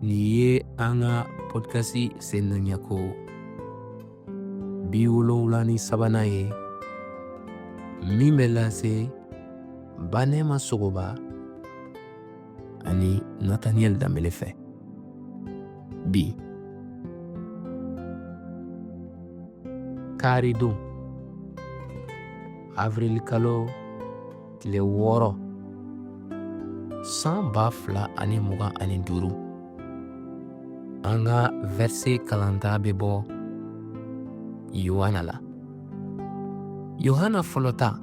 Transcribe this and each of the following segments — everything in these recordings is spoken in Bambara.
Nin ye an ka pɔdikasi sennaɲako 73nan ye min bɛ lase Banɛma Sogoba ani Nataniyɛli Danbele fɛ. Bi karidon avirilikalo tile 6 san 2025, an ka vɛrise kalanta bɛ bɔ Yohana la. Yohana fɔlɔ ta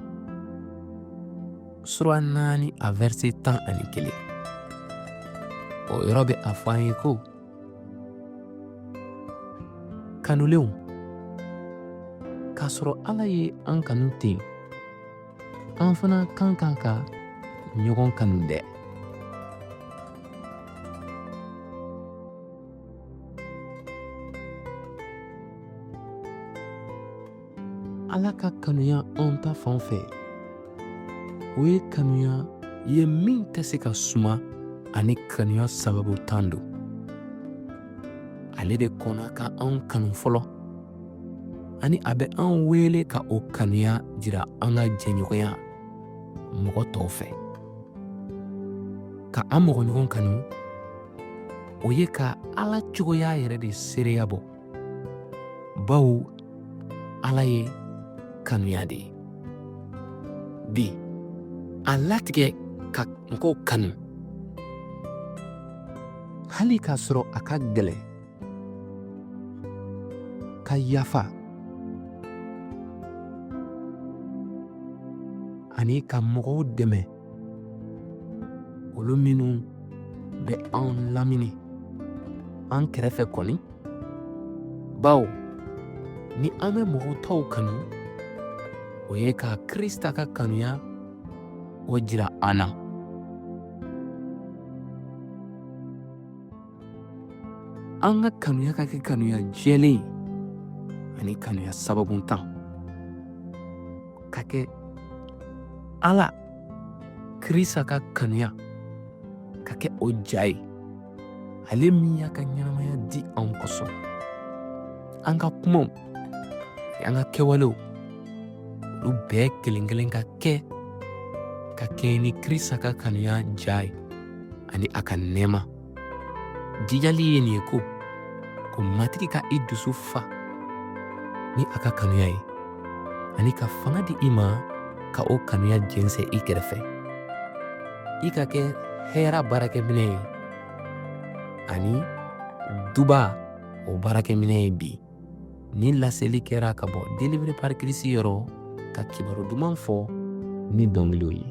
sura 4 a vɛrise 11, o yɔrɔ bɛ a fɔ an ye ko kanulenw, k'a sɔrɔ Ala ye an kanu ten, an fana kan ka ka ɲɔgɔn kanu dɛ. Ala ka kanuya anw ta fan fɛ, o ye kanuya ye min tɛ se ka suma ani kanuya sababu tan don. Ale de kɔnna ka anw kanu fɔlɔ, ani a bɛ anw wele ka o kanuya jira an ka jɛɲɔgɔnya mɔgɔ tɔw fɛ. Ka an mɔgɔɲɔgɔn kanu, o ye ka Ala cogoya yɛrɛ de seereya bɔ, bawo Ala ye kanuya de ye. Bi, a latigɛ ka mɔgɔw kanu, hali k'a sɔrɔ a ka gɛlɛn, ka yafa ani ka mɔgɔw dɛmɛ, olu minnu bɛ anw lamini an kɛrɛfɛ kɔni, bawo ni an bɛ mɔgɔw tɔw kanu, o ye ka Krista ka kanuya o jira an na. An ka kanuya ka kɛ kanuya jɛlen ye ani kanuya sababuntan, ka kɛ Ala Krista ka kanuya ka kɛ o ja ye, ale min y'a ka ɲɛnamaya di anw kosɔn. An ka kumaw an ka kɛwalew, olu bɛɛ kelen kelen ka kɛ ka kɛɲɛ ni Krista ka kanuya ja ye ani a ka nɛɛma. Jijali ye nin ye ko Matigi ka i dusu fa ni a ka kanuya ye ani ka fanga di i ma ka o kanuya jɛnsɛn i kɛrɛfɛ, i ka kɛ hɛra baarakɛminɛ ye ani duba o baarakɛminɛ ye. Bi nin laseli kɛra ka bɔ Délivré par Christ yɔrɔ, ka kibaru duman fɔ ni dɔnkiliw ye.